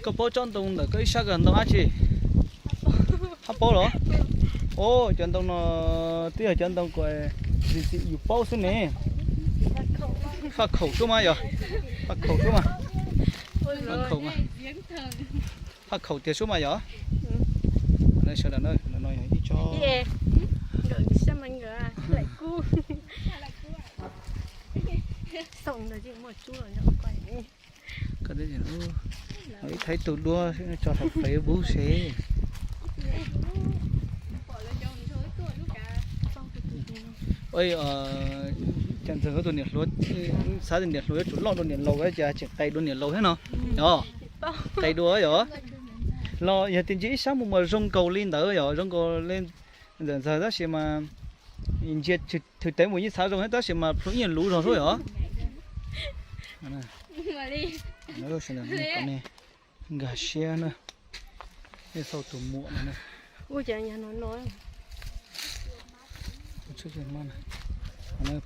Koj paub tsob ntoo ntawm koj ib sab ko ntoo dab tsi? Hab paub los? Os, cov ntoo no twb yog cov ntoo kuas txim txim yus paub xwb ne. Faj khaum suab mas yog, faj khaum suab mas, faj khaum mas, faj khaum tiag suab mas yog. Sawv daws, no yog ib tsob ib thaib tus duab tso rau Facebook seb. Cas ntxawg tus niam hluas, xav tias niam hluas yuav tsum loj dua niam laus, cas tseem qis dua niam laus thiab no. Yog, qis dua yog. Los yog tias ntsib ib sab mus mas zoo nkaus li ntawd yog, zoo nkaus li ntxawm ntxawg tab sis mas ntsia thwm tev mus yeej xav zoo thiab tab sis mas plhu ib nyuag luv zog xwb yog. Nkag siab na, nej xauj tus muam no na.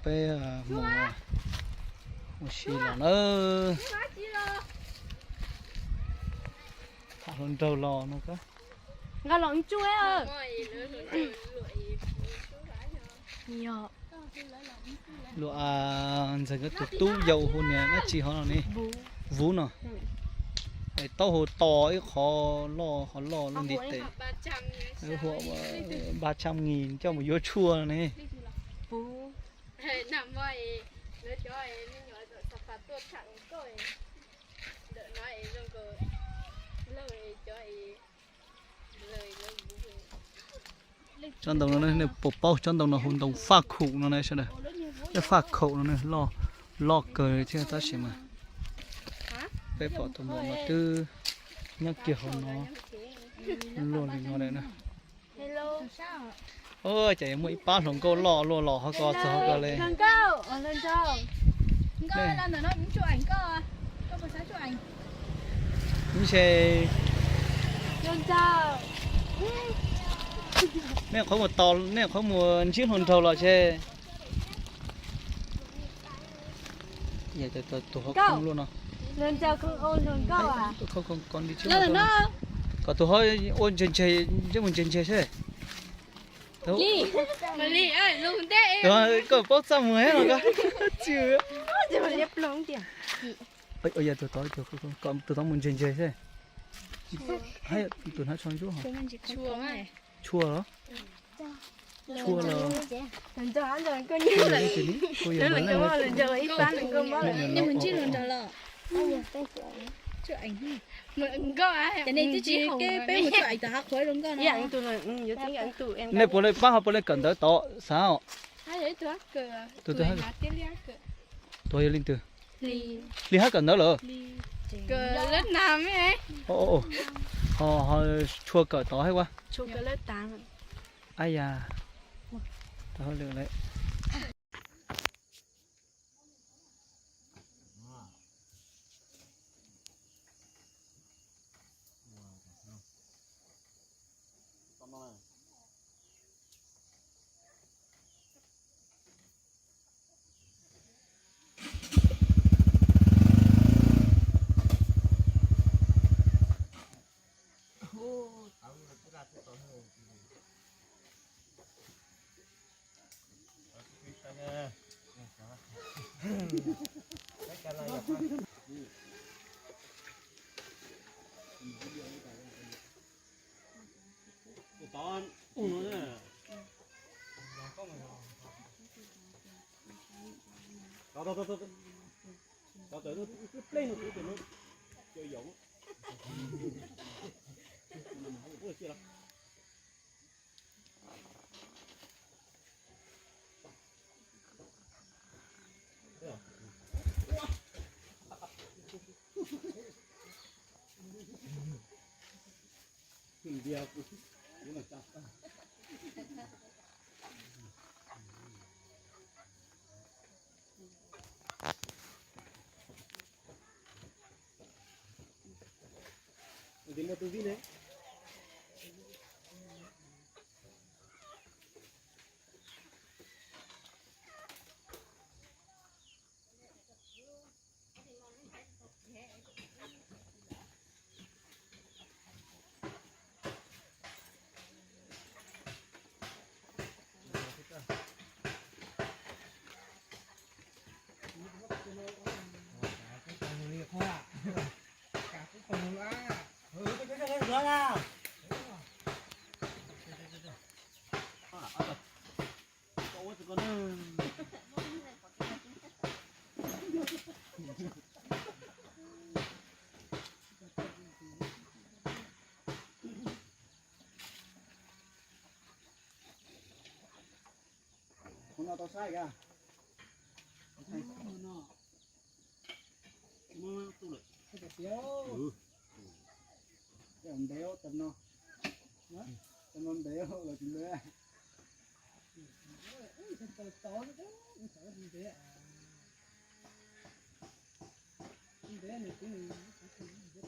Peb mus ua si los na. Tham hluas nraug los no. Nqa los tsuj. Luag ntxawg nkawd tus tub yau hu niag dab tsi hov no ne? Vuv no. Taub hau to ib qho loj, qhov loj loj ntiv tes. Hu ba tsam ngis coj mus yuav tshuaj ne. Tsob ntoo no nej puas paub, tsob ntoo no hu ntoo faj khaum no ne sawv daws. Faj khaum no ne, loj kawg thiab tab sis mas peb pom tus muam no twb nyob kiag hauv no luaj li no lawm na. Ces yuav muaj ib pab hluas nkauj loj luaj los ho ko txog ho ko li. Ntshe nej qhov mus tos, nej qhov mus ntsib hluas nraug los ntshe. Tus hov koob luaj no. Kom tus hov ua ntseg ntseg, ntsej muag ntseg ntseg seb. Koj paub txaj muag los koj tsis. Tus tod, kom tus tod mus ntseg ntseg seb. Tus hnav tsho ntsuab. Tshua los? Tshua los? Nej puas li pab ho puas li kawm ntawv tod xav os? Tus twg? Tus yog leej twg? Hli hab kawm ntawv lawm? Ho tshua kawm tod hab ua. Ab ya, tau hauj lwm lawm. Tau saib kag. Ntev tam no. Tam no ntev los tsis ntev.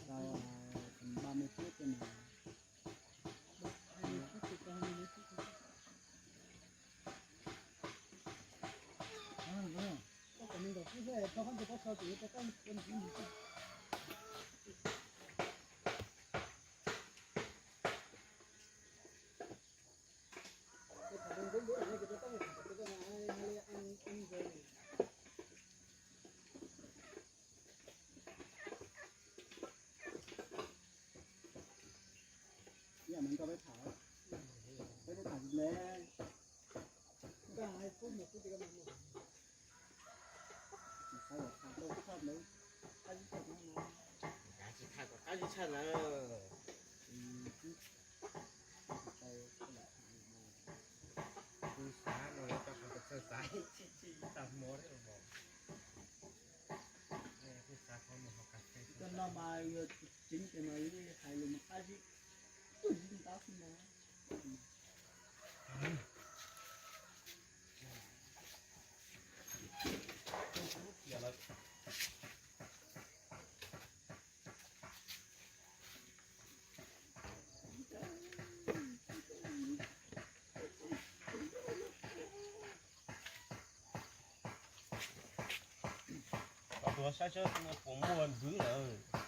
Tau tầm ba mươi phút cho mà. Ib yam no nrog peb tham, peb twb tham ntev, tsis xav tham tau tshaj ntawd, qab zib tshaj ntawd. Kav tsis tham kom qab zib tshaj ntawd. Kuv xav no yog cov qhov txawj xav ib txhij txhij ib tag hmo thiab los. Cov no mas yog tseem ceeb ces mas yog hais lus mas qab zib, zib ntab xwb mas. Tuaj saib seb puas muaj ntxwv lawm.